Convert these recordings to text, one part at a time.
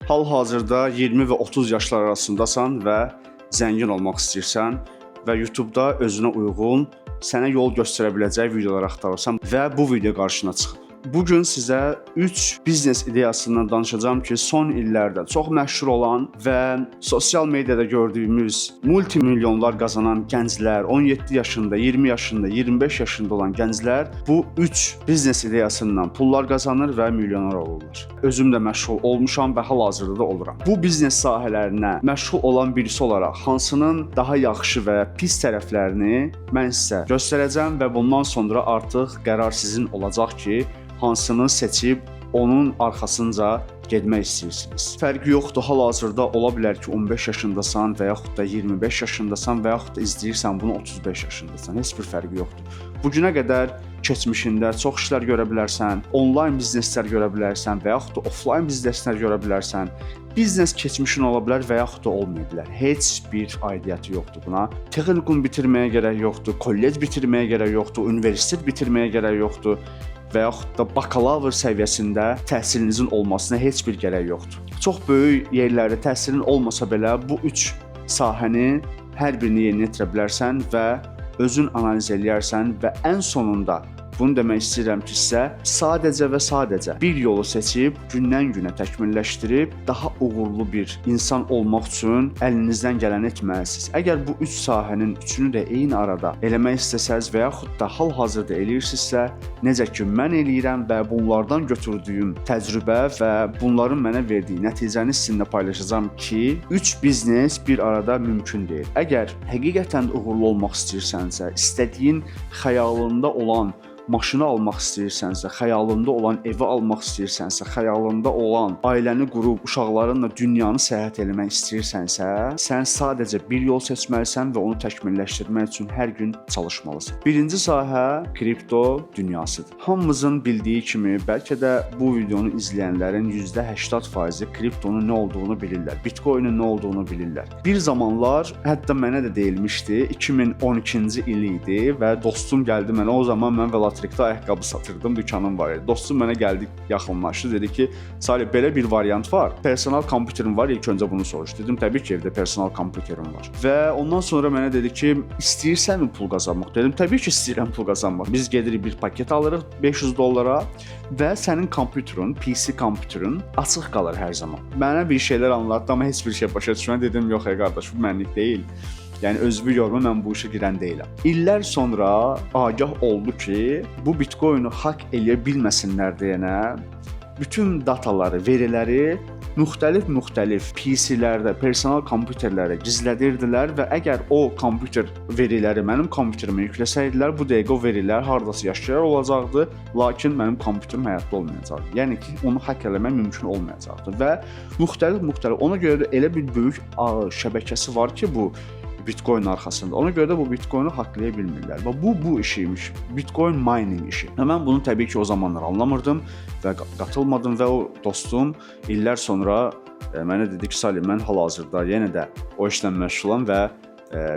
Hal-hazırda 20 və 30 yaşlar arasındasan və zəngin olmaq istəyirsən və YouTube-da özünə uyğun, sənə yol göstərə biləcək videolar axtarırsan və bu video qarşına çıxıb. Bu gün sizə 3 biznes ideyasından danışacağam ki, son illərdə çox məşhur olan və sosial mediada gördüyümüz multimilyonlar qazanan gənclər, 17 yaşında, 20 yaşında, 25 yaşında olan gənclər bu 3 biznes ideyasından pullar qazanır və milyoner olurlar. Özüm də məşğul olmuşam və hal-hazırda da oluram. Bu biznes sahələrinə məşğul olan birisi olaraq hansının daha yaxşı və pis tərəflərini mən sizə göstərəcəm və bundan sonra artıq qərar sizin olacaq ki, hansını seçib onun arxasınca getmək istəyirsiniz. Fərqi yoxdur, hal-hazırda ola bilər ki, 15 yaşındasan və yaxud da 25 yaşındasan və yaxud da izləyirsən bunu 35 yaşındasan. Heç bir fərqi yoxdur. Bu günə qədər keçmişində çox işlər görə bilərsən, onlayn bizneslər görə bilərsən və yaxud da offlayn bizneslər görə bilərsən. Biznes keçmişin ola bilər və yaxud da olmaya bilər. Heç bir aidiyyəti yoxdur buna. Texnikum bitirməyə gərək yoxdur, kollec bitirməyə gərək yoxdur, universitet bitirməyə gərək yoxdur və yaxud da bakalavr səviyyəsində təhsilinizin olmasına heç bir gərək yoxdur. Çox böyük yerlərdə təhsilin olmasa belə bu üç sahəni hər birini yerinə yetirə bilərsən və özün analiz eləyərsən və ən sonunda bunu demək istəyirəm ki, sizə sadəcə və sadəcə bir yolu seçib gündən-günə təkmilləşdirib daha uğurlu bir insan olmaq üçün əlinizdən gələni etməlisiniz. Əgər bu üç sahənin üçünü də eyni arada eləmək istəsəz və yaxud da hal-hazırda eləyirsinizsə, necə ki mən eləyirəm və bunlardan götürdüyüm təcrübə və bunların mənə verdiyi nəticəni sizinlə paylaşacağam ki, üç biznes bir arada mümkün deyil. Əgər həqiqətən də uğurlu olmaq istəyirsənsə, istədiyin xəyalında olan maşını almaq istəyirsənsə, xəyalında olan evi almaq istəyirsənsə, xəyalında olan ailəni qurub uşaqlarınla dünyanı səyahət eləmək istəyirsənsə, sən sadəcə bir yol seçməlisən və onu təkmilləşdirmək üçün hər gün çalışmalısan. Birinci sahə kripto dünyasıdır. Hamımızın bildiyi kimi, bəlkə də bu videonu izləyənlərin %80%-i kriptonun nə olduğunu bilirlər, Bitcoin-in nə olduğunu bilirlər. Bir zamanlar hətta mənə də deyilmişdi, 2012-ci il idi və dostum gəldi mənə, o zaman mən Velotrikdə ayaqqabı satırdım, dükanım var idi. Dostum mənə gəldi, yaxınlaşdı, dedi ki, Salih, belə bir variant var. Personal kompüterin var, ilk öncə bunu soruşdu. Dedim, təbii ki, evdə personal kompüterim var. Və ondan sonra mənə dedi ki, istəyirsənmi pul qazanmaq? Dedim, təbii ki, istəyirəm pul qazanmaq. Biz gedirik bir paket alırıq 500 dollara və sənin kompüterin, PC kompüterin açıq qalır hər zaman. Mənə bir şeylər anlatdı, amma heç bir şey başa düşmədim. Dedim, yox ey qardaş, bu mənlik deyil. Yəni özümü yorma, mən bu işə girən deyiləm. İllər sonra agah oldu ki, bu Bitcoin-u hack eləyə bilməsinlər deyənə bütün dataları, veriləri müxtəlif-müxtəlif PC-lərdə, personal kompüterlərdə gizlədirdilər və əgər o kompüter veriləri mənim kompüterimə yükləsəydilər, bu dəqiqə o verilər hardasa yaşayar olacaqdı, lakin mənim kompüterim həyatda olmayacaqdı. Yəni ki, onu hack eləmək mümkün olmayacaqdı və müxtəlif-müxtəlif, ona görə də elə bir böyük ağ şəbəkəsi var ki, bu Bitcoin arxasında. Ona görə də bu Bitcoin-u hacklaya bilmirlər. Və bu işi imiş. Bitcoin mining işi. Və mən bunu təbii ki o zamanlar anlamırdım və qatılmadım və o dostum illər sonra mənə dedi ki, Salih, mən hal-hazırda yenə də o işlə məşğulam və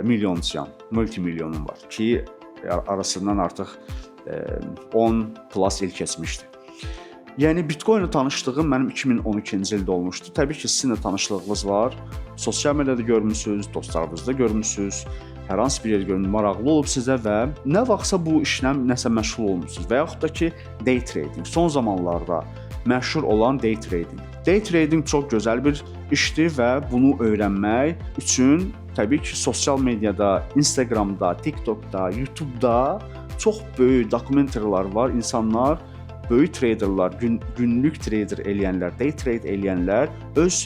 milyonçuyam, multimilyonum var ki, arasından artıq 10 plus il keçmişdi. Yəni Bitcoin-la tanışlığım mənim 2012-ci ildə olmuşdu. Təbii ki, sizinlə tanışlığınız var. Sosial mediada görmüsünüz, dostlarınızda görmüsünüz, hər hansı bir yerdə görmüsünüz, maraqlı olub sizə və nə vaxtsa bu işlə nəsə məşğul olmusunuz və yaxud da ki, day trading. Son zamanlarda məşhur olan day trading. Day trading çox gözəl bir işdir və bunu öyrənmək üçün təbii ki, sosial mediada, Instagramda, TikTokda, YouTube'da çox böyük dokumentarlar var. İnsanlar, böyük traderlar, günlük trader eləyənlər, day trade eləyənlər öz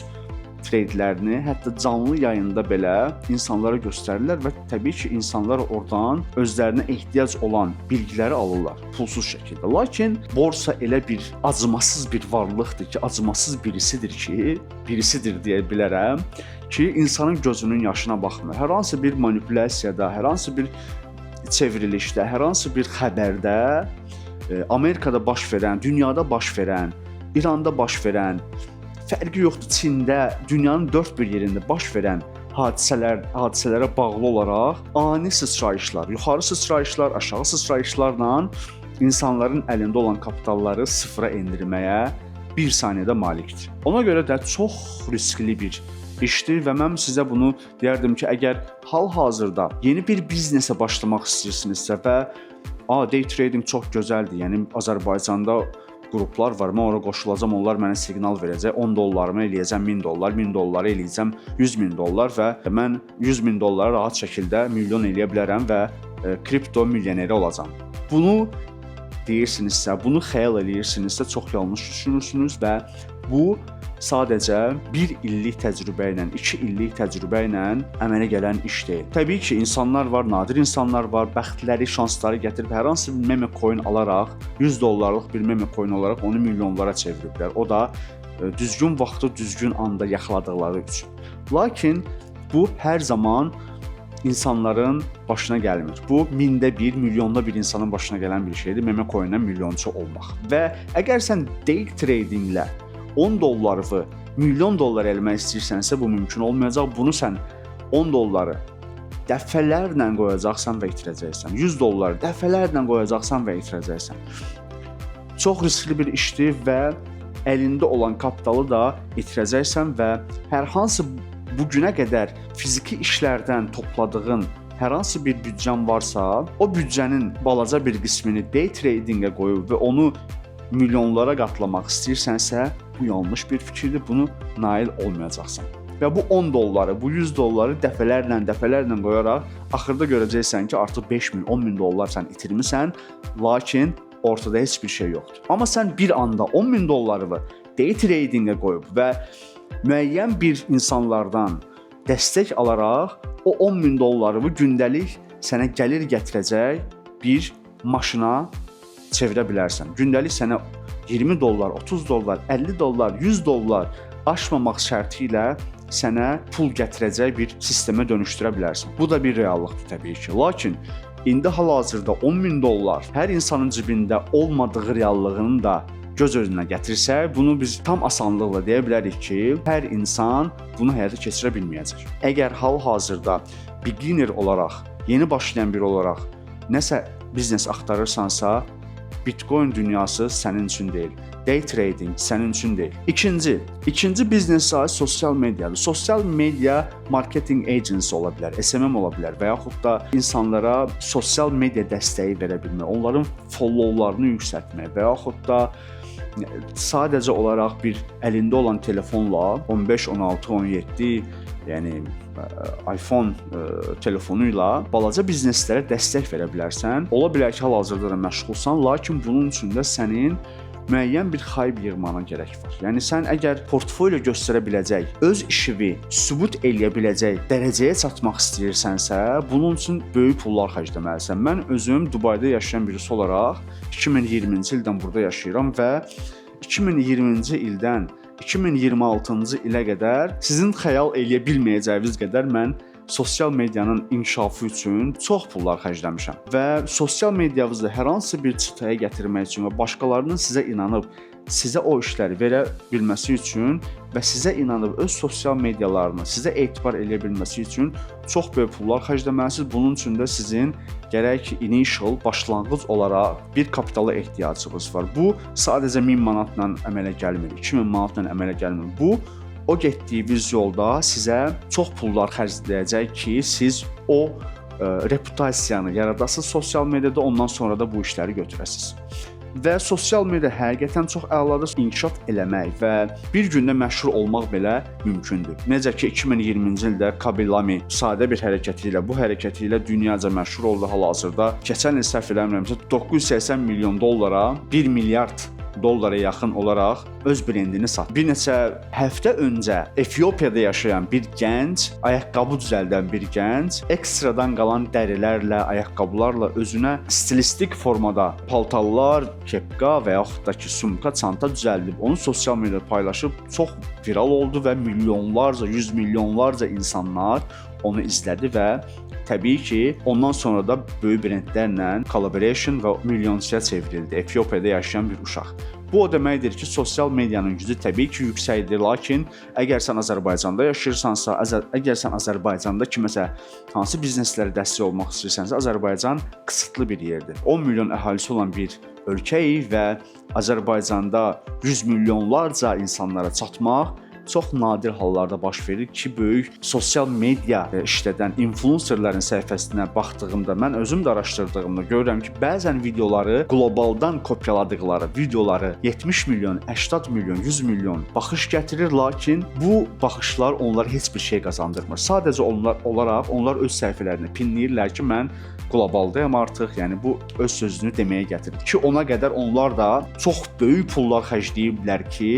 tradelərini hətta canlı yayında belə insanlara göstərirlər və təbii ki, insanlar oradan özlərinə ehtiyac olan bilgiləri alırlar pulsuz şəkildə. Lakin borsa elə bir acımasız bir varlıqdır ki, acımasız birisidir ki, birisidir deyə bilərəm ki, insanın gözünün yaşına baxmır. Hər hansı bir manipulyasiyada, hər hansı bir çevrilişdə, hər hansı bir xəbərdə Amerikada baş verən, dünyada baş verən, İranda baş verən, fərqi yoxdur, Çində, dünyanın dörd bir yerində baş verən hadisələrə bağlı olaraq ani sıçrayışlar, yuxarı sıçrayışlar, aşağı sıçrayışlarla insanların əlində olan kapitalları sıfıra endirməyə bir saniyədə malikdir. Ona görə də çox riskli bir işdir və mən sizə bunu deyərdim ki, əgər hal-hazırda yeni bir biznesə başlamaq istəyirsinizsə və day trading çox gözəldir. Yəni Azərbaycanda qruplar var. Mən ora qoşulacam, onlar mənə siqnal verəcək. 10 dollarımı eləyəcəm 1000 dollar, 1000 dolları eləyəcəm 100 min dollar və mən 100 min dolları rahat şəkildə milyon eləyə bilərəm və kripto milyoneri olacam. Bunu deyirsinizsə, bunu xəyal eləyirsinizsə, çox yanlış düşünürsünüz və bu sadəcə bir illik təcrübə ilə, 2 illik təcrübə ilə əmələ gələn iş deyil. Təbii ki, insanlar var, nadir insanlar var, bəxtləri, şansları gətirib hər hansı bir meme coin alaraq 100 dollarlıq bir meme coin olaraq onu milyonlara çeviriblər. O da düzgün vaxtı, düzgün anda yaxaladıqları üçün. Lakin bu hər zaman insanların başına gəlmir. Bu mində bir, milyonda bir insanın başına gələn bir şeydir. Meme coin-dən milyonçu olmaq. Və əgər sən day tradinglə 10 dolları milyon dollar eləmək istəyirsənsə, bu mümkün olmayacaq. Bunu sən 10 dolları dəfələrlə qoyacaqsan və itirəcəksən. 100 dolları dəfələrlə qoyacaqsan və itirəcəksən. Çox riskli bir işdir və əlində olan kapitalı da itirəcəksən və hər hansı bu günə qədər fiziki işlərdən topladığın hər hansı bir büdcən varsa, o büdcənin balaca bir qismini day tradingə qoyub və onu milyonlara qatlamaq istəyirsənsə, bu yanlış bir fikirdir. Bunu nail olmayacaqsan. Və bu 10 dolları, bu 100 dolları dəfələrlə, dəfələrlə qoyaraq axırda görəcəksən ki, artıq 5000, 10 min dollar sən itirmisən, lakin ortada heç bir şey yoxdur. Amma sən bir anda 10 min dolları day tradingə qoyub və müəyyən bir insanlardan dəstək alaraq o 10 min dolları bu gündəlik sənə gəlir gətirəcək bir maşına çevirə bilərsən. Gündəlik sənə 20 dollar, 30 dollar, 50 dollar, 100 dollar aşmamaq şərti ilə sənə pul gətirəcək bir sistemə dönüşdürə bilərsən. Bu da bir reallıqdır təbii ki. Lakin indi hal-hazırda 10 min dollar hər insanın cibində olmadığı reallığını da göz önünə gətirsək, bunu biz tam asanlıqla deyə bilərik ki, hər insan bunu həyata keçirə bilməyəcək. Əgər hal-hazırda beginner olaraq, yeni başlayan biri olaraq nəsə biznes axtarırsansa, Bitcoin dünyası sənin üçün deyil. Day trading sənin üçün deyil. İkinci biznes sahəsi sosial mediadır. Sosial media marketing agency ola bilər, SMM ola bilər və yaxud da insanlara sosial media dəstəyi verə bilmək, onların follow-larını yüksəltmək və yaxud da sadəcə olaraq bir əlində olan telefonla 15, 16, 17, yəni iPhone telefonu ilə balaca bizneslərə dəstək verə bilərsən. Ola bilər ki, hal-hazırda da məşğulsan, lakin bunun üçün də sənin müəyyən bir hype yığmana gərək var. Yəni sən əgər portfolio göstərə biləcək, öz işini sübut eləyə biləcək dərəcəyə çatmaq istəyirsənsə, bunun üçün böyük pullar xərcləməlisən. Mən özüm Dubayda yaşayan birisi olaraq 2020-ci ildən burada yaşayıram və 2020-ci ildən 2026-cı ilə qədər sizin xəyal eləyə bilməyəcəyiniz qədər mən sosial medianın inkişafı üçün çox pullar xərcləmişəm. Və sosial medianızı hər hansı bir çıtaya gətirmək üçün və başqalarının sizə inanıb sizə o işləri verə bilməsi üçün və sizə inanıb öz sosial medialarını sizə etibar eləyə bilməsi üçün çox böyük pullar xərcləməlisiniz. Bunun üçün də sizin gərək ki, initial, başlanğıc olaraq bir kapitala ehtiyacınız var. Bu sadəcə 1000 manatla əmələ gəlmir, 2000 manatla əmələ gəlmir. Bu o getdiyiniz yolda sizə çox pullar xərcləyəcək ki, siz o reputasiyanı yaradasınız sosial mediada, ondan sonra da bu işləri götürəsiniz. Və sosial media həqiqətən çox əladır. İnkişaf eləmək və bir gündə məşhur olmaq belə mümkündür. Necə ki 2020-ci ildə Khaby Lame sadə bir hərəkəti ilə, bu hərəkəti ilə dünyaca məşhur oldu hal-hazırda. Keçən il səhv eləmirəmsə 980 milyon dollara, 1 milyard dollara yaxın olaraq öz brendini satdı. Bir neçə həftə öncə Efiopiyada yaşayan bir gənc, ayaqqabı düzəldən bir gənc, ekstradan qalan dərilərlə, ayaqqabılarla özünə stilistik formada paltarlar, kepka və yaxud da ki, sumka, çanta düzəldib, onu sosial mediada paylaşıb, çox viral oldu və milyonlarca, yüz milyonlarca insanlar onu izlədi və təbii ki, ondan sonra da böyük brendlərlə collaboration və milyonçuya çevrildi. Efiopiyada yaşayan bir uşaq. Bu o deməkdir ki, sosial medianın gücü təbii ki, yüksəkdir, lakin əgər sən Azərbaycanda yaşayırsansa, əgər sən Azərbaycanda kiməsə hansı bizneslərə dəstək olmaq istəyirsənsə, Azərbaycan qısıtlı bir yerdir. 10 milyon əhalisi olan bir ölkəyik və Azərbaycanda 100 milyonlarca insanlara çatmaq çox nadir hallarda baş verir ki, böyük sosial media işlədən influencerlərin səhifəsinə baxdığımda, mən özüm də araşdırdığımda görürəm ki, bəzən videoları qlobaldan kopyaladıqları videoları 70 milyon, 80 milyon, 100 milyon baxış gətirir, lakin bu baxışlar onlara heç bir şey qazandırmır. Sadəcə onlar olaraq onlar öz səhifələrini pinləyirlər ki, mən qlobaldayam artıq, yəni bu öz sözünü deməyə gətirir ki, ona qədər onlar da çox böyük pullar xərcləyiblər ki,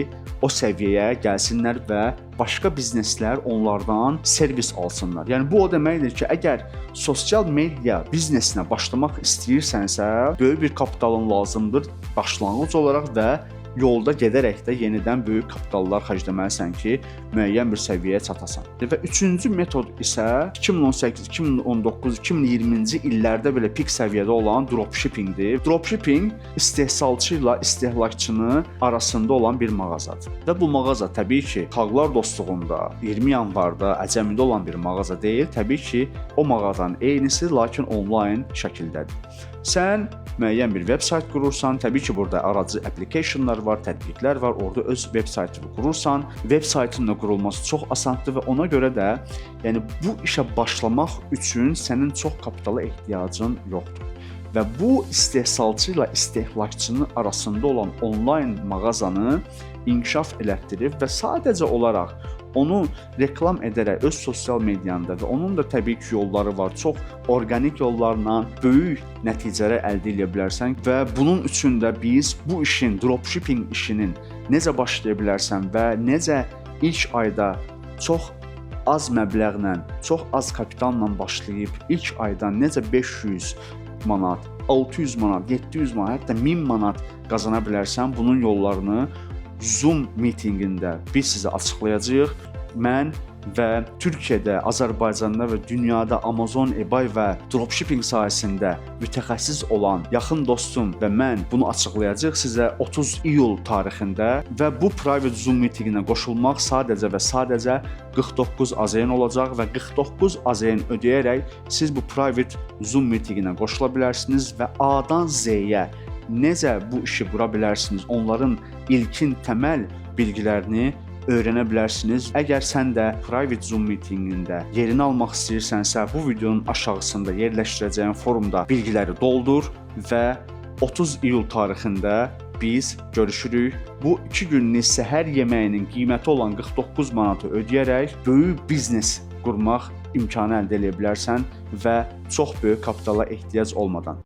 o səviyyəyə gəlsinlər və başqa bizneslər onlardan servis alsınlar. Yəni bu o deməkdir ki, əgər sosial media biznesinə başlamaq istəyirsənsə, böyük bir kapitalın lazımdır başlanğıc olaraq və yolda gedərək də yenidən böyük kapitallar xərcləməlisən ki, müəyyən bir səviyyəyə çatasan. Və üçüncü metod isə 2018, 2019, 2020-ci illərdə belə pik səviyyədə olan dropshippingdir. Dropshipping istehsalçı ilə istehlakçının arasında olan bir mağazadır. Və bu mağaza təbii ki, Xalqlar Dostluğunda 20 yanvarda Əcəmidə olan bir mağaza deyil. Təbii ki, o mağazanın eynisi, lakin onlayn şəkildədir. Sən müəyyən bir veb-sayt qurursan, təbii ki, burada aracı applicationlar var, tətbiqlər var. Orada öz veb-saytını qurursan, veb-saytın da qurulması çox asandır və ona görə də, yəni bu işə başlamaq üçün sənin çox kapitala ehtiyacın yoxdur. Və bu istehsalçı ilə istehlakçının arasında olan onlayn mağazanı inkişaf elətdirib və sadəcə olaraq onu reklam edərək öz sosial medianda və onun da təbii ki yolları var. Çox orqanik yollarla böyük nəticələr əldə edə bilərsən və bunun üçün də biz bu işin, dropshipping işinin necə başlaya bilərsən və necə ilk ayda çox az məbləğlə, çox az kapitalla başlayıb ilk aydan necə 500 manat, 600 manat, 700 manat, hətta 1000 manat qazana bilərsən, bunun yollarını Zoom mitinqində biz sizə açıqlayacağıq. Mən və Türkiyədə, Azərbaycanda və dünyada Amazon, eBay və dropshipping sahəsində mütəxəssis olan yaxın dostum və mən bunu açıqlayacağıq sizə 30 iyul tarixində və bu private Zoom mitinqinə qoşulmaq sadəcə və sadəcə 49 AZN olacaq və 49 AZN ödəyərək siz bu private Zoom mitinqinə qoşula bilərsiniz və A-dan Z-yə necə bu işi qura bilərsiniz, onların ilkin təməl bilgilərini öyrənə bilərsiniz. Əgər sən də private Zoom mitinqində yerini almaq istəyirsənsə, bu videonun aşağısında yerləşdirəcəyim forumda bilgiləri doldur və 30 iyul tarixində biz görüşürük. Bu 2 günlük səhər yeməyinin qiyməti olan 49 manatı ödəyərək böyük biznes qurmaq imkanı əldə edə bilərsən və çox böyük kapitala ehtiyac olmadan.